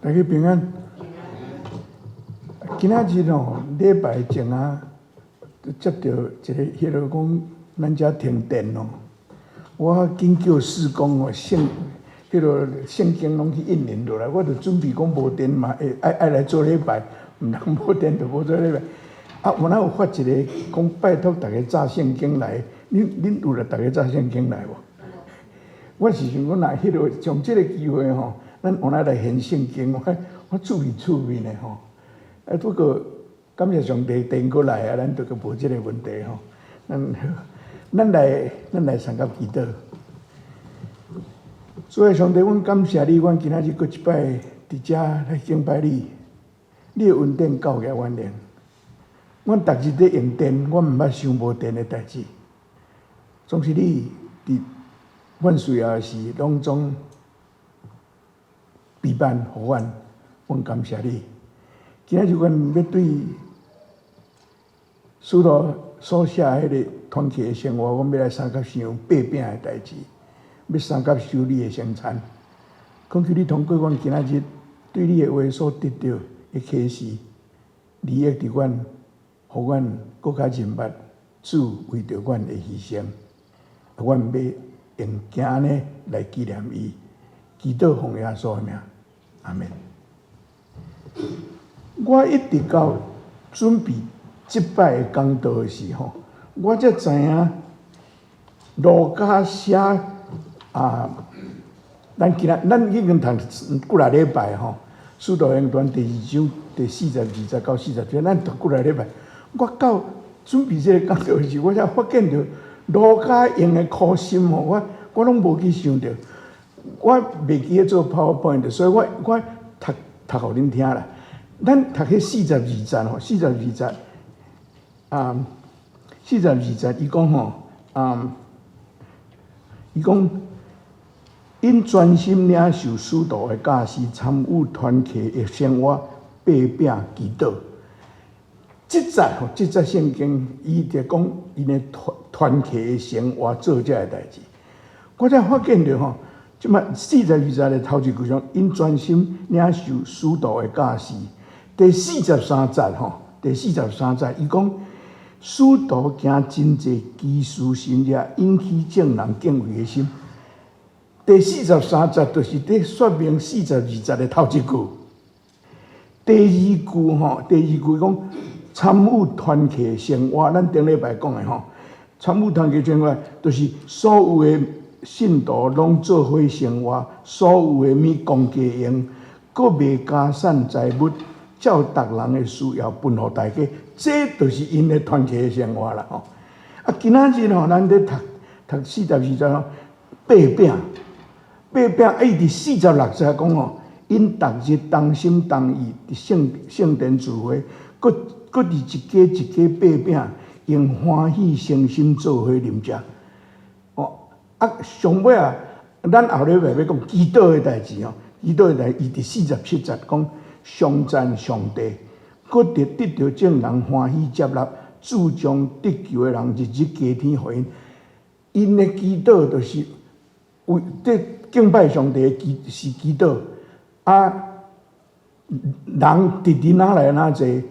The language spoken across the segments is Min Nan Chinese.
大家平安。今仔日吼，禮拜前啊，接著一个彼个講，咱遮停電哦。我緊叫事工哦，聖彼个聖經攏去印印落來，我就準備講無電嘛，會愛愛來做禮拜，毋通無電就無做禮拜。啊，我哪有發一个講拜託逐家紮聖經來，恁恁有來逐家紮聖經來無？我是想講，若彼个將這个機會吼，咱換來來現聖經，我我趣味趣味呢吼。啊，不過感謝上帝電過來啊，咱就閣無這个問題吼。咱咱來咱來三甲祈禱。主啊，上帝，阮感謝你，阮今仔日閣一擺佇遮來敬拜你。你的恩典夠額阮用。阮逐日咧用電，阮毋捌想無電的代誌。總是你佇阮需要的時，攏總備辦予阮，阮感謝你。今仔日阮欲對使徒所寫彼个團契的生活，阮欲來相佮想擘餅的代誌，欲相佮守你的聖餐。懇求你通過阮今仔日對你的話所得著的啟示，利益佇阮，予阮閣較認捌主為著阮的犧牲。阮欲用行按呢來紀念伊，祈禱奉耶穌的名，阿門。我一直到準備這擺的講道的時候，我才知影路加寫啊，咱今仔咱已經讀幾若禮拜吼，《使徒行傳》第二章第42節到47節，咱讀幾若禮拜。我到準備這个講道的時，我才發現著路加用的苦心吼，我我攏無去想著。我袂記得做 PowerPoint，所以我我讀讀予恁聽啦。咱讀彼四十二節吼，四十二節啊，四十二節，伊講吼啊，伊講𪜶專心領受使徒的教示，參與團契的生活，擘餅祈禱。這節吼，這節聖經，伊就講𪜶的團團契的生活做這个代誌。我才發現著吼，這擺四十二節的頭一句講，𪜶專心領受使徒的教示。第四十三節吼，第四十三節，伊講使徒行真濟奇事神蹟，引起眾人敬畏的心。第四十三節就是佇說明四十二節的頭一句。第二句吼，第二句講參與團契生活，咱頂禮拜講的吼，參與團契生活，就是所有的信徒攏做伙生活，所有的物公家用，閣賣家產財物，照逐人的需要分予大家，這就是𪜶的團契的生活啦吼。啊，今仔日吼，咱佇讀讀四十二節吼，擘餅，擘餅，啊，伊佇四十六節講吼，𪜶逐日同心同意佇聖聖殿聚會，閣閣佇一家一家擘餅，用歡喜誠心做伙啉食。哦，啊，上尾啊，咱後禮拜欲講祈禱的代誌吼，祈禱的代誌，伊佇四十七節講頌讚上帝，閣得得著眾人歡喜接納，主將得救的人日日加添予𪜶。𪜶的祈禱就是為這敬拜上帝的祈是祈禱，啊，人直直哪來哪濟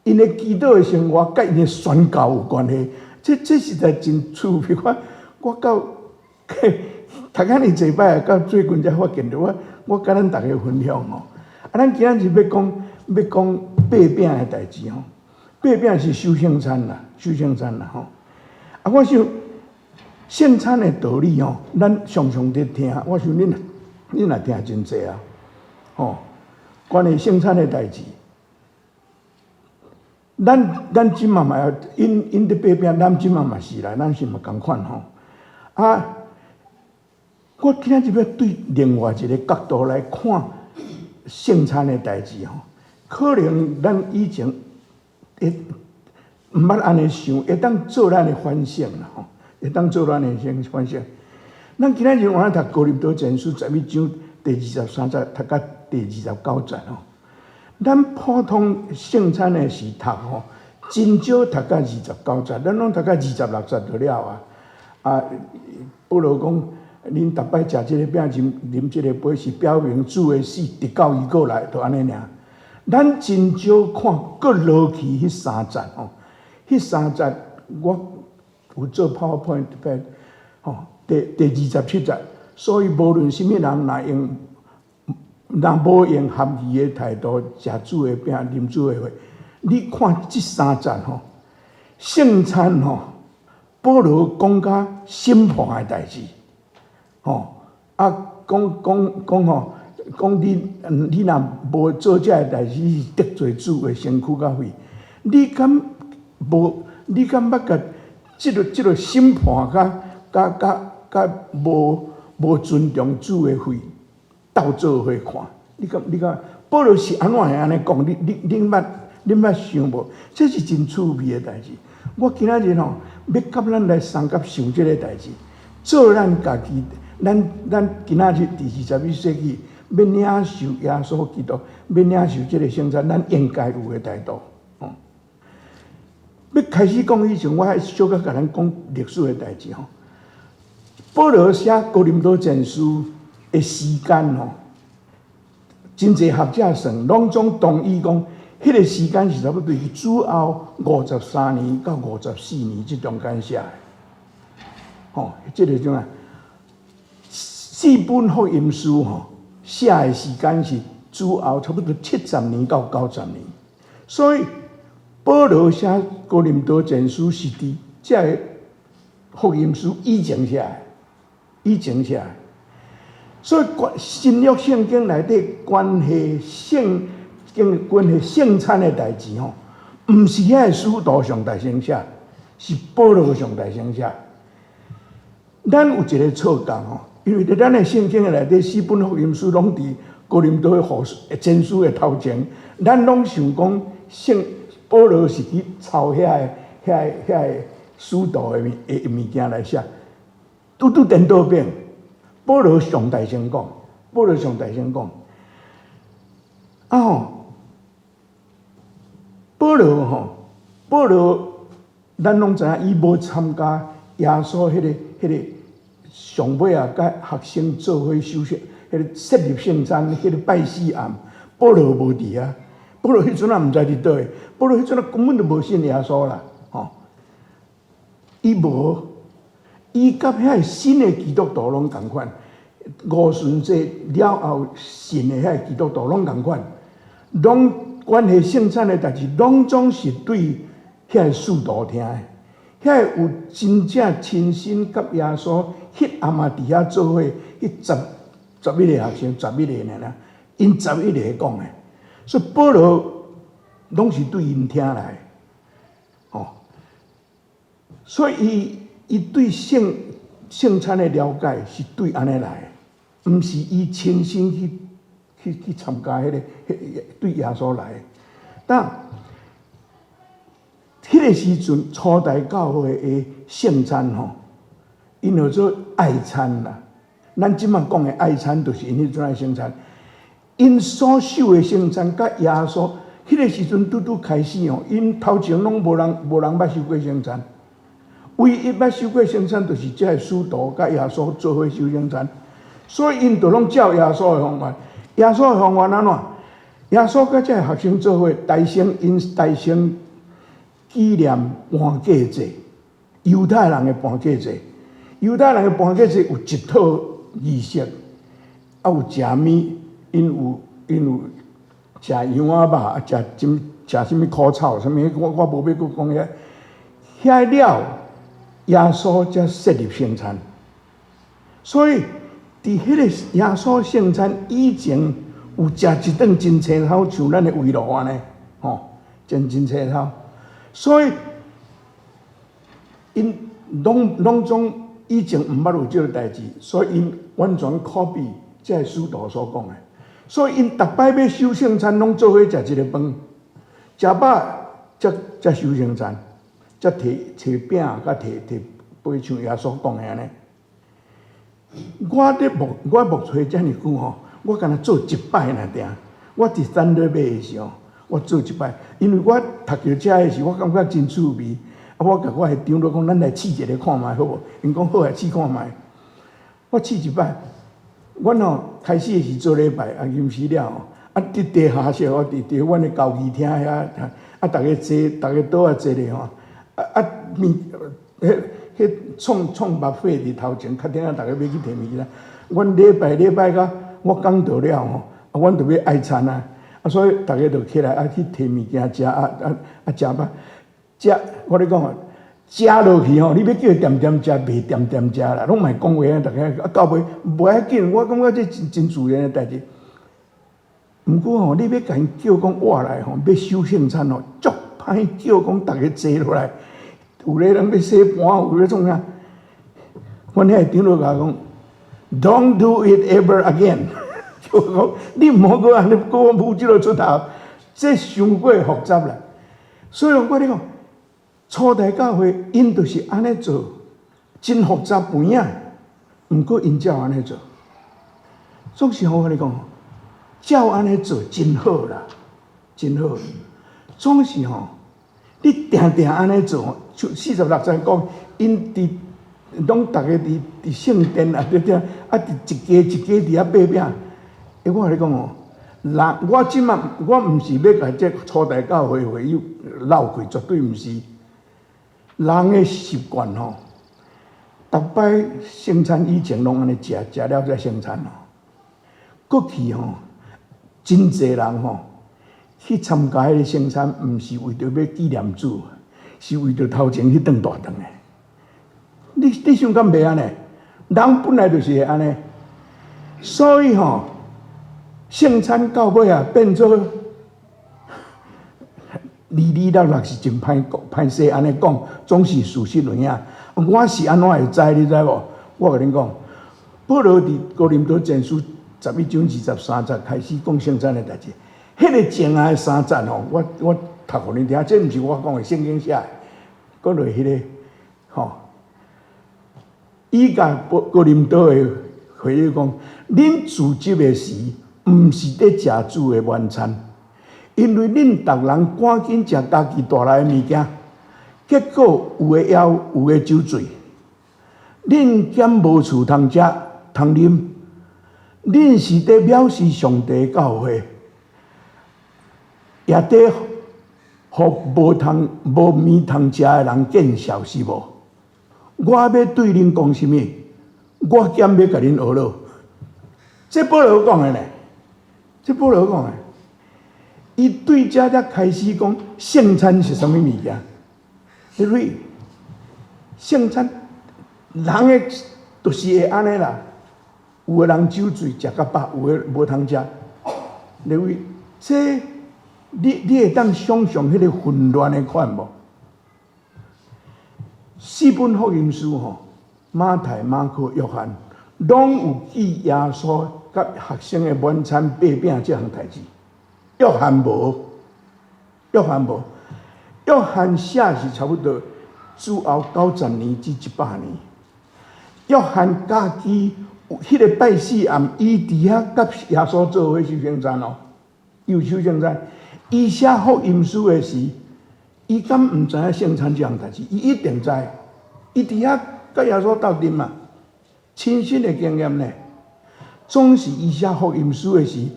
，𪜶的祈禱的生活佮𪜶的宣教有關係，這這實在真趣味。我我到讀遐爾濟擺，到最近才發現著我我佮咱逐家分享吼。啊，咱今仔日欲講欲講擘餅的代誌吼，擘餅是守聖餐啦，守聖餐啦吼。啊，我想聖餐的道理吼，咱常常佇聽，我想恁恁也聽真濟啊，吼。關於聖餐的代誌，咱咱這馬嘛，𪜶𪜶佇擘餅，咱這馬嘛是啦，咱是嘛仝款吼。啊，我今仔日欲對另外一个角度來看聖餐的代誌吼，可能咱以前會毋捌按呢想，會當做咱的反省啦吼，會當做咱的反反省。咱今仔日我讀哥林多前書11章第二十三節讀到第二十九節吼。咱普通聖餐的時讀吼，真少讀到二十九節，咱攏讀到二十六節就了啊。啊，保羅講，恁逐擺食這个餅，啉啉這个杯，是表明主的死，直到伊閣來，就按呢爾。咱真少看閣落去彼三節吼，彼三節我有做 PowerPoint 吼，第27節。所以無論啥物人，若無用合宜的態度食主的餅、啉主的血，你看這三節吼，聖餐吼，保羅講甲審判的代誌，吼啊，講講講吼，講你若無做這个代誌，是得罪主的身軀佮血。你敢無？你敢捌共這個審判佮佮佮佮無尊重主的血鬥做伙看？你敢保羅是按怎會按呢講？你恁捌想無？這是真趣味的代誌。我今仔日吼，欲佮咱來相佮想這个代誌，做咱家己，咱今仔日佇21世紀，欲領受耶穌基督，欲領受這个聖餐，咱應該有的態度。吼，欲開始講以前，我愛小可共咱講歷史的代誌吼。保羅寫哥林多前書的時間吼，真濟學者算，攏總同意講，彼個時間是差不多主後53年到54年這中間寫的。吼，這個種啊，四本福音書吼寫的時間是主後差不多70年到90年，所以保羅寫哥林多前書是佇這个福音書以前寫的。以前寫的，所以新約聖經內底關係聖經關係聖餐的代誌吼，毋是遐个使徒上代先寫，是保羅上代先寫。咱有一个錯覺吼，因為佇咱的聖經的內底，四本福音書攏佇哥林多後前書的頭前，咱攏想講聖保羅是去抄遐個使徒的物件來寫。拄拄顛倒變，保羅上代先講，保羅上代先講，啊吼，保羅吼，保羅，咱攏知影，伊無參加耶穌彼個上尾啊，佮學生做伙守聖，彼個設立聖餐，彼個拜四暗，保羅無佇遐，保羅彼陣仔毋知佇佗位，保羅彼陣仔根本就無信耶穌啦，吼，伊無。伊佮遐個新的基督徒攏仝款，五旬節了後信的遐個基督徒攏仝款，攏關係聖餐的代誌，攏總是對遐個使徒聽的。遐個有真正親身佮耶穌彼暗仔佇遐做伙，彼11個學生，十一个爾爾，𪜶十一个講的，所以保羅攏是對𪜶聽來，吼，所以伊對聖餐的了解是對按呢來的，毋是伊親身去參加彼個，彼對耶穌來的。但彼個時陣初代教會的聖餐吼，𪜶號做愛餐啦。咱這擺講的愛餐，就是𪜶彼陣的聖餐。𪜶所守的聖餐，佮耶穌彼個時陣拄拄開始吼，𪜶頭前攏無人捌守過聖餐。唯一捌守過聖餐，就是這个使徒佮耶穌做伙守聖餐，所以𪜶就攏照耶穌的方法。耶穌的方法按怎？耶穌佮這个學生做伙，代先𪜶代先紀念盤過節，猶太人的盤過節。猶太人的盤過節有一套儀式，啊有食物，𪜶有食羊仔肉，啊食食啥物苦草，啥物我無欲閣講遐。遐了，耶穌才設立聖餐，所以佇彼個耶穌聖餐以前，有食一頓真青草，像咱的圍爐按呢，吼，真青草。所以𪜶攏總以前毋捌有這个代誌，所以𪜶完全 copy 這个使徒所講的。所以𪜶逐擺欲守聖餐，攏做伙食一个飯，食飽才守聖餐。才提提餅，佮提提杯，像耶穌講的按呢。我牧會遮爾久吼，我敢若做一擺爾定。我佇三日尾的時候，我做一擺，因為我讀著這个時，我感覺真趣味。啊，我共我的長老講，咱來試一下看覓好無？𪜶講好啊，試看覓。我試一擺，阮吼開始是做禮拜，啊，臨時了吼，啊，佇地下室，我佇阮的交誼廳遐，啊，逐家坐，逐家桌仔坐咧吼，啊啊面，彼彼創創 buffet 佇頭前，較頂仔逐家欲去提物件。阮禮拜禮拜到我講道了吼，啊，阮就欲愛餐啊，啊，所以逐家就起來啊去提物件食，啊啊啊食飽，食我咧講啊。食落去吼，你欲叫伊恬恬食，袂恬恬食啦，攏嘛會講話啊，逐家啊到尾無要緊，我感覺這真真自然的代誌。毋過吼，你欲共𪜶叫講活來吼，欲守聖餐吼，足歹叫講逐家坐落來。有的人欲洗盤，有咧創啥？阮遐長老共我講，Don't do it ever again。就講你毋好閣按呢，閣無這個出頭，這傷過複雜啦。所以我咧講，初代教會𪜶就是按呢做，真複雜有影，毋過𪜶照按呢做。總是我共你講，照按呢做真好啦，真好。總是吼，你定定按呢做，像46節講，𪜶佇攏逐家佇佇聖殿啊，對對，啊，佇一家一家佇遐擘餅。欸，我共你講哦，人我這馬我毋是欲共這初代教會會友鬧開，絕對毋是。人的習慣吼，逐擺聖餐以前攏按呢食，食了再聖餐吼。過去吼，真濟人吼去參加彼個聖餐，毋是為著欲紀念主，是為著頭前彼頓大頓的。你想敢袂按呢？人本來就是會按呢，所以吼，聖餐到尾啊變做離離落落是真歹講，歹勢按呢講，總是事實有影。我是按怎會知？你知無？我共恁講，保羅佇哥林多前書11章23節開始講聖餐的代誌。彼個前後的三節吼，我讀予恁聽，這毋是我講的，聖經寫的。講落彼個吼，伊共哥林多的會友講，恁聚集的時，毋是佇食主的晚餐。因為恁逐人趕緊食家己帶來的物件，結果有的枵，有的酒醉。恁敢無厝通食通啉？恁是佇藐視上帝教會，也佇予無通無物通食的人見笑是無？我欲對恁講啥物？我兼欲共恁呵咾。這保羅講的呢？這保羅講的。伊對遮才開始講聖餐是啥物物件？因為聖餐人的就是會按呢啦，有的人酒醉食較飽，有的無通食。因為這你會當想象彼個混亂的款無？四本福音書吼，馬太、馬可、約翰，攏有記耶穌佮學生的晚餐擘餅這項代誌。約翰無，約翰無，約翰寫是差不多主後90年至100年。約翰家己有彼個拜四暗，伊佇遐佮耶穌做伙守聖餐哦，伊有守聖餐。伊寫福音書的時，伊敢毋知影聖餐這項代誌？伊一定知。伊佇遐佮耶穌鬥陣嘛，親身的經驗呢。總是伊寫福音書的時，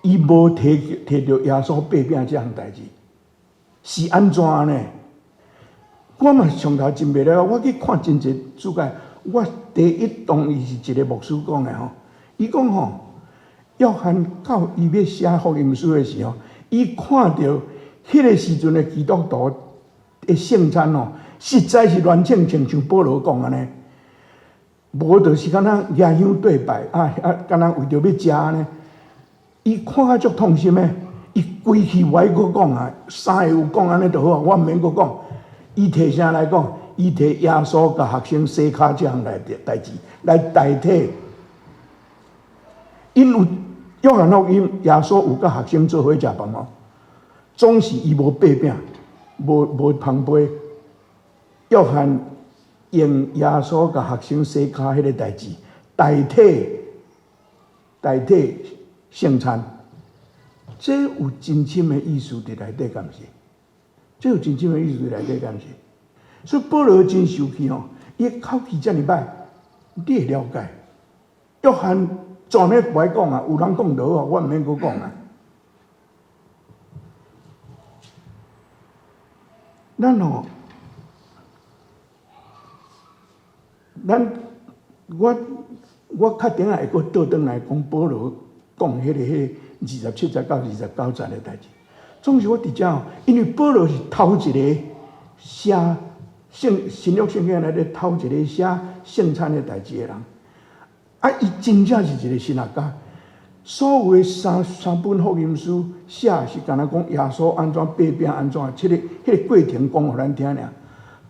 伊無提提著耶穌擘餅這項代誌，是按怎呢？我嘛上頭真袂了解，我去看真濟注解，我第一同意是一個牧師講的吼，伊講吼，約翰到伊欲寫福音書的時候，伊看著彼個時陣的基督徒的聖餐吼，實在是亂衝衝，像保羅講按呢，無就是敢若舉香對拜啊啊，敢若為著欲食按呢。伊看甲足痛心的，伊規氣無愛閣講啊，三個有講按呢就好啊，我毋免閣講。伊提啥來講？伊提耶穌共學生洗跤這項來代誌來代替。𪜶有約翰福音，耶穌有佮學生做伙食飯哦，總是伊無擘餅，無無捧杯。約翰用耶穌共學生洗跤彼個代誌代替代替聖餐，這有真深的意思佇內底，敢毋是？這有真深的意思佇內底，敢毋是？所以保羅真受氣吼，伊口氣遮爾歹，你會了解？約翰全咧無愛講啊，有人講就好啊，我毋免閣講啊。咱吼，咱我我較等下會閣倒轉來講保羅講彼個27節到29節的代誌。總是我佇遮吼，因為保羅是頭一個寫聖新約聖經內底頭一個寫聖餐的代誌的人。啊！伊真正是一個神學家。所有的三三本福音書寫是敢若講耶穌按怎擘餅按怎，彼個過程講予咱聽爾。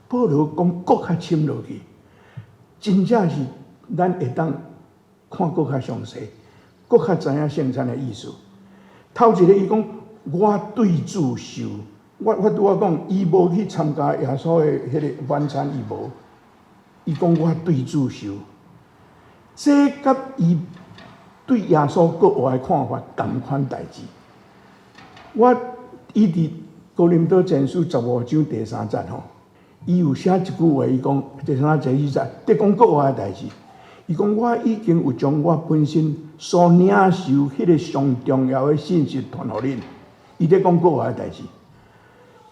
保羅講閣較深落去，真正是咱會當看閣較詳細，閣較知影聖餐的意思。頭一個伊講，我對主受，我拄仔講，伊無去參加耶穌的彼個晚餐，伊無。伊講我對主受。這佮伊對耶穌閣活的看法仝款代誌。我伊佇哥林多前書15章第三節吼，伊有寫一句話，伊講第三節四節，佇講閣活的代誌。伊講我已經有將我本身所領受彼个上重要的信息傳予恁。伊佇講閣活的代誌，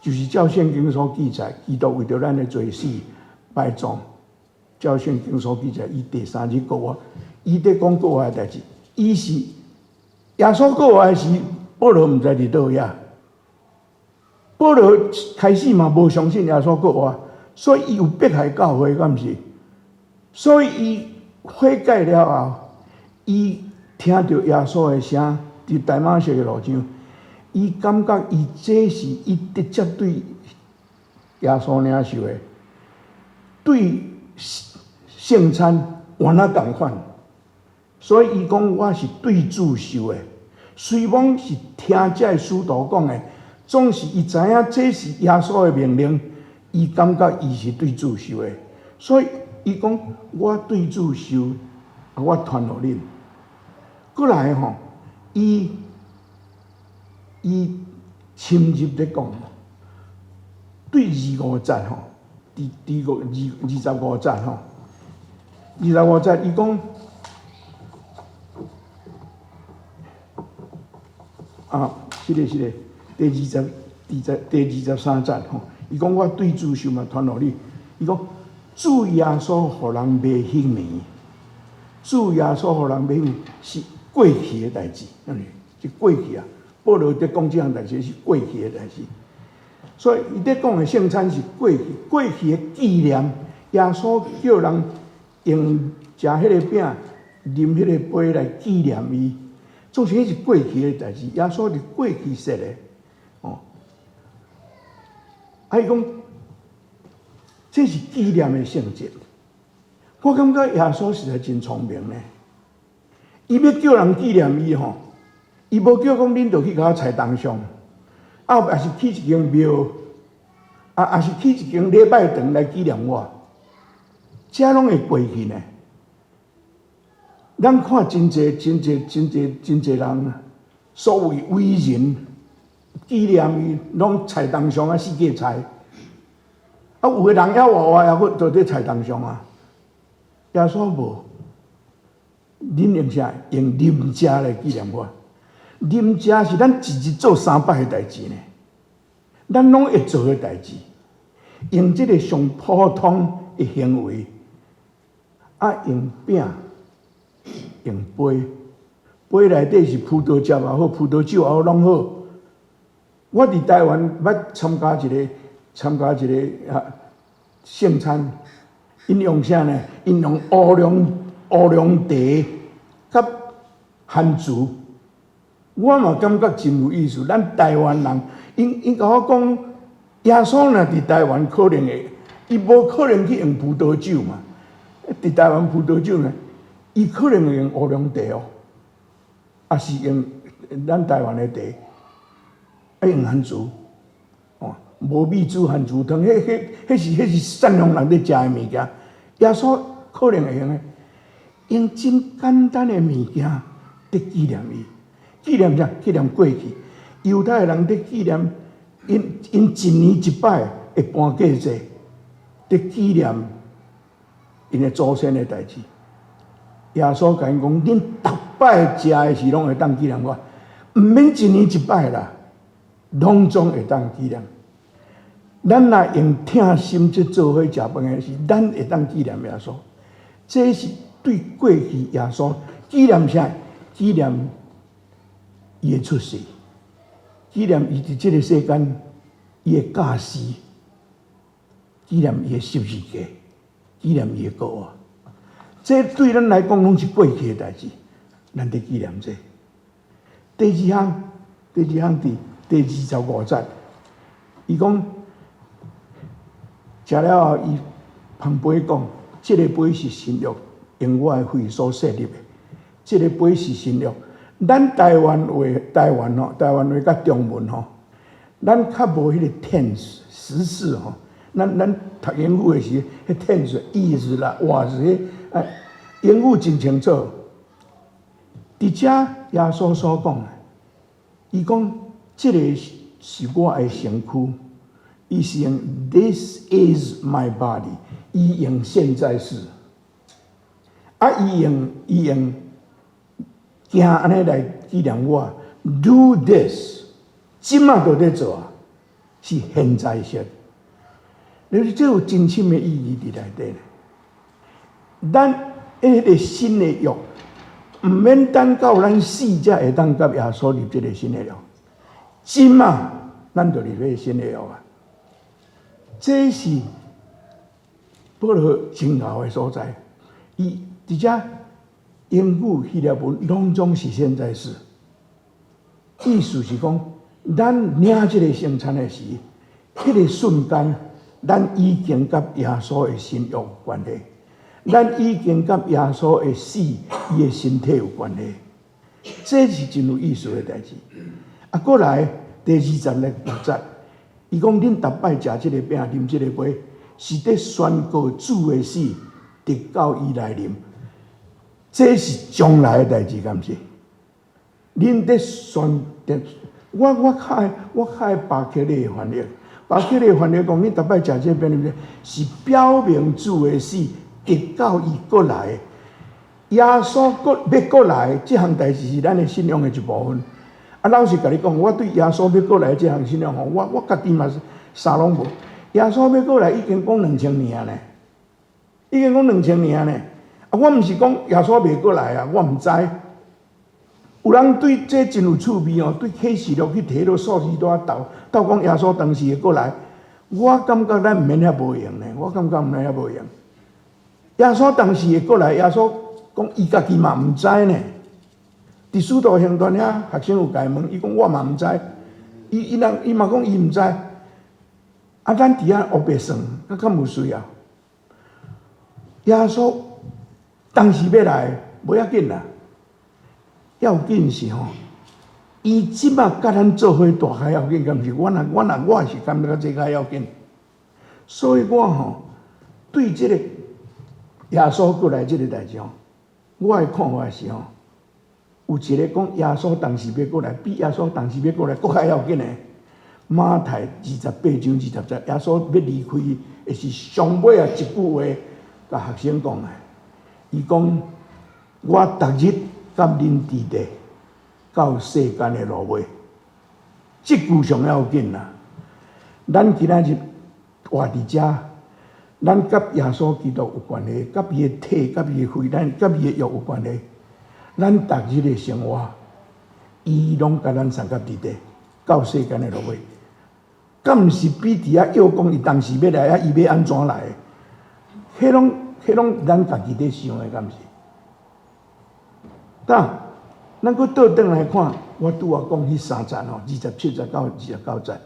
就是照聖經所記載，基督為著咱的罪死埋葬。照聖經所記載，伊第三日復活，伊佇講復活的代誌，伊是耶穌復活的時，保羅毋知佇佗位啊。保羅開始嘛無相信耶穌復活，所以伊有迫害教會，敢毋是？所以伊悔改了後，伊聽著耶穌的聲，佇大馬色的路上，伊感覺伊這是伊直接對耶穌領受的，對。聖餐原來仝款，所以伊講我是對主受的。雖罔是聽這个使徒講的，總是伊知影這是耶穌的命令，伊感覺伊是對主受的，所以伊講我對主受，啊我傳予恁。閣來吼，伊伊深入咧講，對二五節吼。佇佇五二二十五節吼，二十五節伊講啊，是个是个，第二十、二十、第二十三節吼，伊講我對主受嘛傳予你，伊講主耶穌予人賣彼暝，主耶穌予人賣彼暝是過去的代誌，是過去啊。保羅佇講這項代誌是過去的代誌。所以，伊佇講的聖餐是過去過去的紀念。耶穌叫人用食彼个餅、啉彼个杯來紀念伊。總是彼是過去的代誌。耶穌佇過去說的，哦。啊，伊講這是紀念的性質。我感覺耶穌實在真聰明呢。伊欲叫人紀念伊吼，伊無叫講恁著去共我菜東上。啊，抑是起一間廟，啊，抑是起一間禮拜堂來紀念我，這攏會過去呢。咱看真濟、真濟、真濟、真濟人，所謂偉人紀念伊，攏菜東上啊，四界菜。啊，有的人猶活活，猶閣佇咧菜東上啊。耶穌無，恁用啥？用啉食來紀念我。啉食是咱一日做三擺的代誌呢，咱攏會做的代誌，用這个上普通的行為，啊，用餅，用杯，杯內底是葡萄汁也好，葡萄酒也好，攏好。我佇台灣捌參加一个參加一个啊聖餐，𪜶用啥呢？𪜶用烏龍茶佮番薯。我嘛感覺真有意思，咱台灣人，𪜶𪜶共我講，耶穌若佇台灣可能會，伊無可能去用葡萄酒嘛，佇台灣葡萄酒呢，伊可能會用烏龍茶哦，抑是用咱台灣的茶，啊用番薯，哦，無米煮番薯湯，彼彼彼是彼是善良人咧食的物件，耶穌可能會用的，用真簡單的物件佇紀念伊。紀念啥？紀念過去。猶太人佇紀念𪜶𪜶一年一擺的搬家節，佇紀念𪜶的祖先的代誌。耶穌共𪜶講，恁逐擺食的時攏會當紀念我，毋免一年一擺啦，攏總會當紀念。咱若用疼心這做伙食飯的時，咱會當紀念耶穌。這是對過去耶穌紀念啥？紀念伊的出世，紀念伊佇這个世間伊的教示，紀念伊的十字架，紀念伊的復活。這對咱來講攏是過去的代誌，咱佇紀念這個。第二項，第二項佇第25節，伊講食了後，伊捧杯講：這个杯是新約，用我的血所設立的。這个杯是新約。咱台灣話，台灣吼，台灣話佮中文吼，咱較無彼个 tense 時式吼。咱讀英語的時，彼 tense is 啦，was 彼，啊，英語真清楚。佇遮耶穌所講的，伊講這个是我的身軀，伊是用 This is my body，伊用現在式，啊，伊用行按呢來紀念我，Do this，這馬就佇做啊，是現在式。你說這有真深的意義佇內底咧。咱彼个新的約，毋免等到咱死才會當佮耶穌立這个新的約。這馬咱就立彼个新的約啊。這是保羅真𠢕的所在。伊佇遮英語希臘文攏總是現在式，意思是講，咱領這个聖餐的時，彼个瞬間，咱已經佮耶穌的新約有關係，咱已經佮耶穌的死、伊的身體有關係，這是真有意思的代誌。啊，過來第26節，伊講恁逐擺食這个餅、啉這个杯，是佇宣告主的死，直到伊來臨。這是將來的代誌，敢毋是？恁佇宣，我較愛巴克禮的翻譯，巴克禮的翻譯講，恁逐擺食這個餅、啉這個，是表明主的死，直到伊閣來。耶穌閣欲閣來，這項代誌是咱的信仰的一部分。啊，老實共你講，我對耶穌欲閣來這項信仰吼，我家己嘛是啥攏無。耶穌欲閣來已經講2000年呢，已經講兩千年呢。啊，我毋是講耶穌袂閣來啊，我毋知。有人對這真有趣味哦，對啟示錄去提彼數字佇鬥，鬥講耶穌當時會閣來。我感覺咱毋免遐無閒呢，我感覺毋免遐無閒。耶穌當時會閣來，耶穌講伊家己嘛毋知呢。佇使徒行傳遐，學生有共伊問，伊講我嘛毋知。伊嘛講伊毋知。啊，咱佇遐烏白算，閣較無需要。耶穌當時欲來，無要緊啦。要緊是吼，伊這馬佮咱做伙蹛較要緊，敢毋是？我是感覺這較要緊。所以我吼對這個耶穌閣來這个代誌吼，我的看法是吼，有一个講耶穌當時欲閣來，比耶穌當時欲閣來閣較要緊的。馬太28章20節，耶穌欲離開，的是上尾仔一句話，共學生講的。伊講：我逐日佮恁佇咧，到世間的落尾。這句上要緊啦！咱今仔日活佇遮，咱佮耶穌基督有關係，佮伊的體、佮伊的血，咱佮伊的約有關係。咱逐日的生活，伊攏共咱相佮佇咧，到世間的落尾。敢毋是比佇遐臆講伊當時欲來啊，伊欲按怎來？彼攏咱家己佇想的，敢毋是？當，咱閣倒轉來看，我拄仔講彼三節吼，27節到29節。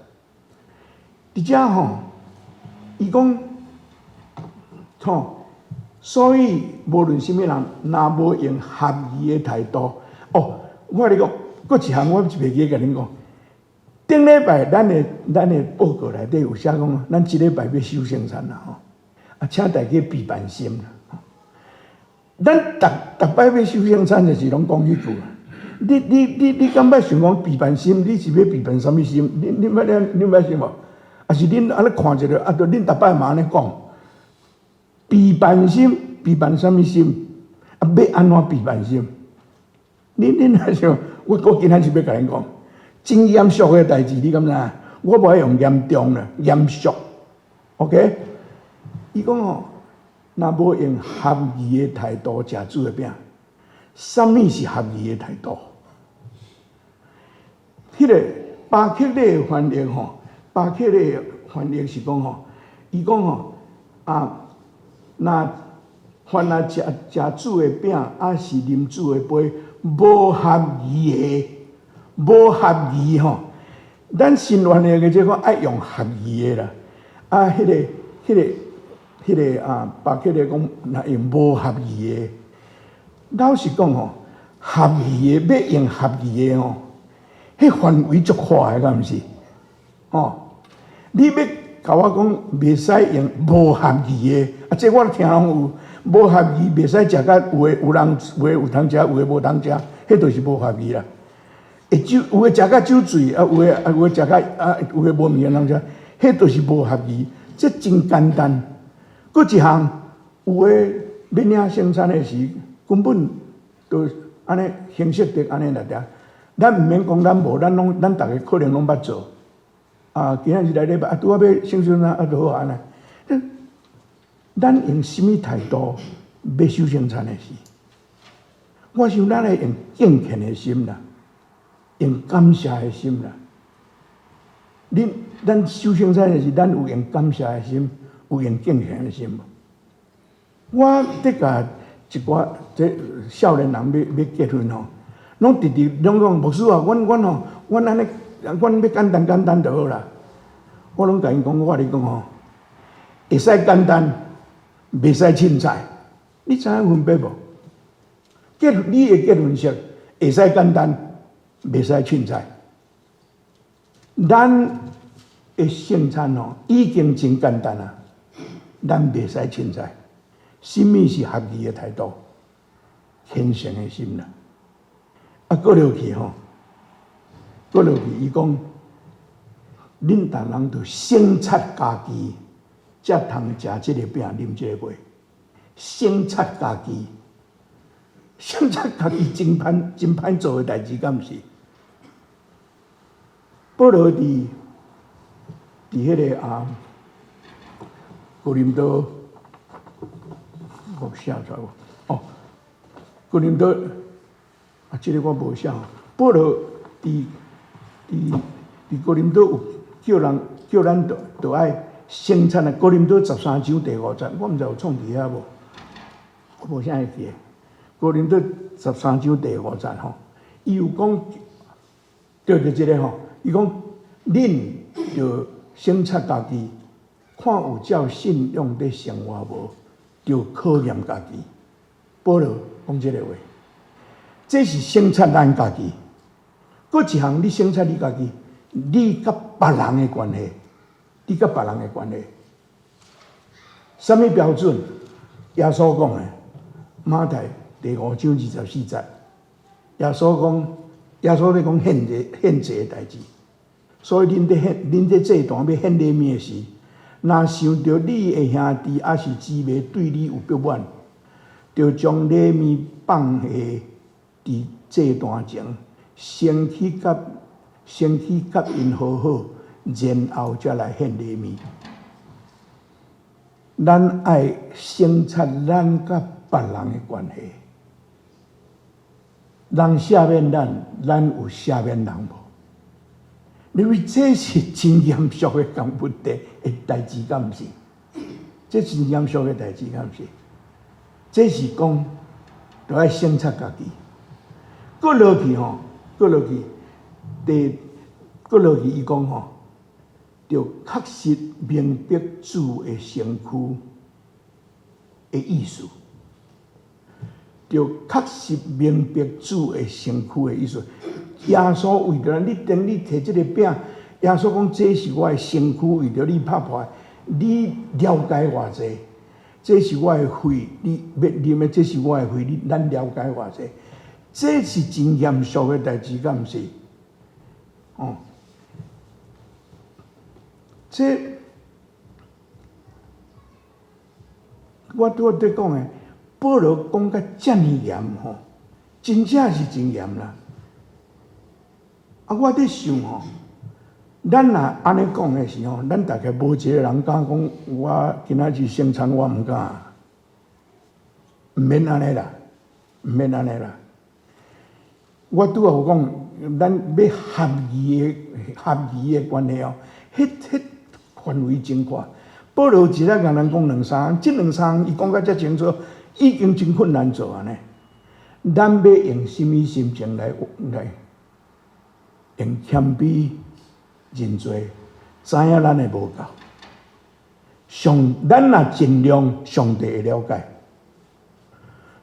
佇遮吼，伊講，吼，所以無論啥物人，若無用合宜的態度，哦，我共你講，閣一項我袂記得共恁講。頂禮拜咱的報告內底有寫講，咱這禮拜欲守聖餐啦吼，啊，請大家備辦心啦。咱逐逐擺欲守聖餐就是攏講彼句啊。你敢捌想講備辦心？你是欲備辦啥物心？你捌想無？抑是恁按呢看一下，啊，著恁逐擺嘛按呢講，備辦心，備辦啥物心？啊，欲按怎鄙慢心？恁若想，我今仔日欲共恁講，真嚴肅的代誌，你敢知？我無愛用嚴重啦，嚴肅。OK？伊講吼，若無用合宜的態度食主的餅，啥物是合宜的態度？彼個巴克禮的翻譯吼，巴克禮的翻譯是講吼，伊講吼啊，若凡若食食主的餅，抑是啉主的杯，無合宜的，無合宜吼。咱新翻譯的這個愛用合宜的啦，啊，彼個啊，巴克禮講若用無合宜的，老實講吼，合宜的欲用合宜的吼，彼範圍足闊的，敢毋是？吼，你欲共我講袂使用無合宜的，啊，這我聽攏有無合宜，袂使食甲有的有人有的有通食，有的無通食，彼就是無合宜啦。會酒有的食甲酒醉，啊有的啊有的食甲啊有的無物件通食，彼就是無合宜。這真簡單。閣一項，有的欲領聖餐的時，根本就按呢形式的按呢來埕。咱毋免講咱無，咱攏咱逐个可能攏捌做。啊，今仔日來禮拜啊，拄仔欲聖餐啊，就好按呢。咱用啥物態度欲守聖餐的時，我想咱愛用敬虔的心啦，用感謝的心啦。恁咱守聖餐的時，咱有用感謝的心，有用敬虔的心無？我得共一寡這少年人欲結婚吼，攏直直攏講牧師啊，阮吼，阮按呢，阮欲簡單簡單就好啦。我攏共𪜶講，我共你講吼，會使簡單，袂使凊彩。你知影分別無？結你的結婚式會使簡單，袂使凊彩。咱的聖餐吼已經真簡單啊，咱袂使凊彩。啥物是合宜的態度？虔誠的心啦。啊，閣落去吼，閣落去，伊講，恁逐人著省察家己，才通食這個餅，啉這個杯。省察家己，省察家己真歹真歹做的代誌，敢毋是？保羅佇彼個啊，哥林多，我寫出來無？哦，哥林多啊，這個我無寫。保羅佇哥林多有叫人叫咱著愛省察啊。哥林多13章第5節，我毋知有創佇遐無？我無啥會記。哥林多十三章第五節吼，伊有講對著這個吼，伊講恁著省察家己，看有照信仰佇生活無，著考驗家己。保羅講這個話，這是省察咱家己。閣一項，你省察你家己，你佮別人的關係，你佮別人的關係，啥物標準？耶穌講的，馬太第5章24節，耶穌講，耶穌咧講獻祭獻祭的代誌，所以恁佇祭壇欲獻禮物的時，若想著你的兄弟抑是姊妹對你有不滿，著將禮物放下佇祭壇前，先去佮𪜶和好，然後才來獻禮物。咱愛省察咱佮別人的關係，人赦免咱，咱有赦免人無？因為這是真嚴肅的問題的代誌，敢毋是？這真嚴肅的代誌，敢毋是？這是講，著愛省察家己。閣落去吼，閣落去，第閣落去，伊講吼，著確實明白主的身軀的意思，著確實明白主的身軀的意思。耶穌為著咱，你當你提這個餅，耶穌講這是我的身軀，為著你拍破，你了解偌濟？這是我的血，你欲啉的，這是我的血，你咱了解偌濟？這是真嚴肅的代誌，敢毋是？哦，這我拄仔佇講的，保羅講甲遮爾嚴吼，真正是真嚴啦。啊，我佇想吼，咱若按呢講的時候，咱大概無一個人敢講，我今仔日聖餐我毋敢，毋免按呢啦，毋免按呢啦。我拄仔有講，咱欲合宜的關係哦，彼範圍真闊。保羅一日共人講兩三，這兩三伊講甲遮清楚，已經真困難做按呢。咱欲用啥物心情來用謙卑認罪，知影咱的無夠。上咱若盡量，上帝會了解。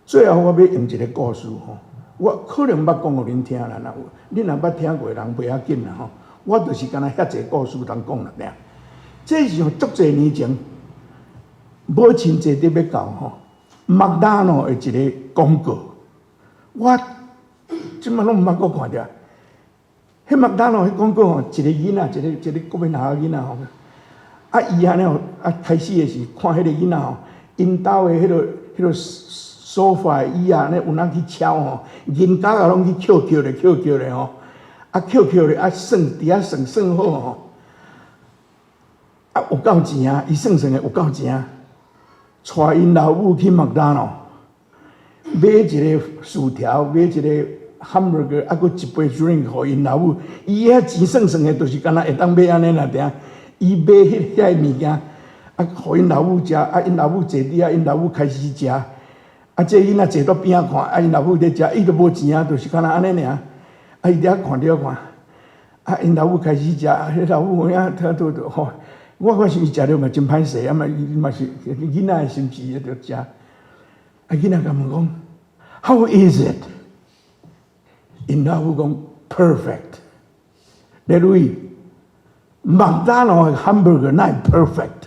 最後我欲用一個故事吼，我可能捌講予恁聽啦，若恁若捌聽過的人袂要緊啦吼。我就是干焦遐濟故事通講啦爾。這是足濟年前，無真濟伫欲到吼，麥當勞的一個廣告，我這馬攏毋捌閣看著。彼麥當勞彼廣告吼，一個囡仔，一個國民學校囡仔吼，啊伊按呢吼，啊開始的是看彼個囡仔吼，𪜶兜的彼個沙發椅仔，按呢有人去敲吼，銀角仔攏去抾抾咧，抾抾咧吼，啊抾抾咧，啊算佇遐算算好吼。啊，有夠錢啊！伊算算的有夠錢啊！帶𪜶老母去麥當勞買一個薯條，買一個 hamburger，啊，閣一杯 drink 予𪜶老母。伊遐錢算算的，就是敢若會當買按呢爾爾。伊買彼遐個物件，啊，予𪜶老母食，啊，𪜶老母坐佇遐，𪜶老母開始食。啊，這囡仔坐佇邊仔看，啊，𪜶老母佇食，伊都無錢啊，就是敢若按呢爾。啊，伊佇遐看著看，啊，𪜶老母開始食，彼老母有影聽拄著吼。我想伊食了嘛真歹勢，啊嘛伊嘛是囡仔的心智就食。啊，囡仔共問講，How is it？𪜶老母講 perfect。你注意，麥當勞的 hamburger 哪會 perfect？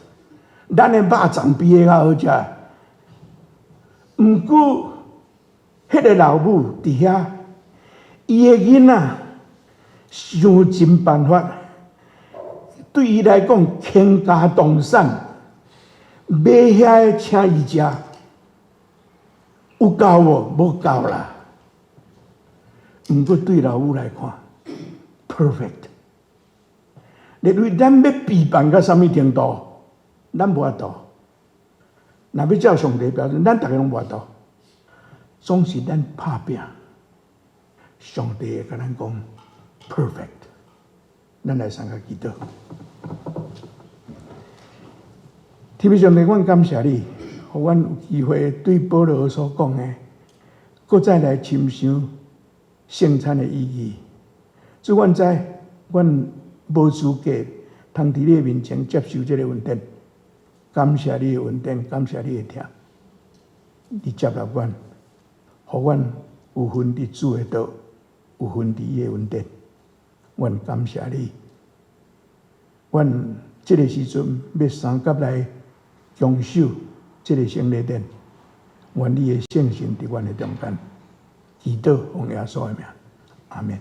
咱的肉粽比彼較好食。毋過，彼個老母佇遐，伊的囡仔想盡辦法。對伊來講，傾家蕩產買遐个請伊食，有夠無？無夠啦。毋過對老母來看，perfect。你為咱欲比辦到啥物程度，咱無法度。若欲照上帝標準，咱逐个攏無法度。總是咱拍拚，上帝會共咱講 perfect。咱來三個祈禱。天父上帝，阮感謝你，予阮有機會對保羅所講的，閣再來深想聖餐的意義。主，阮知阮無資格通佇你的面前接受這個恩典，感謝你的恩典，感謝你的疼，你接納阮，予阮有份佇主的道，有份佇伊的恩典。阮感謝你，阮這個時陣欲相佮來享受這個聖禮典，願你的聖神佇阮的中間，祈禱奉耶穌的名，阿們。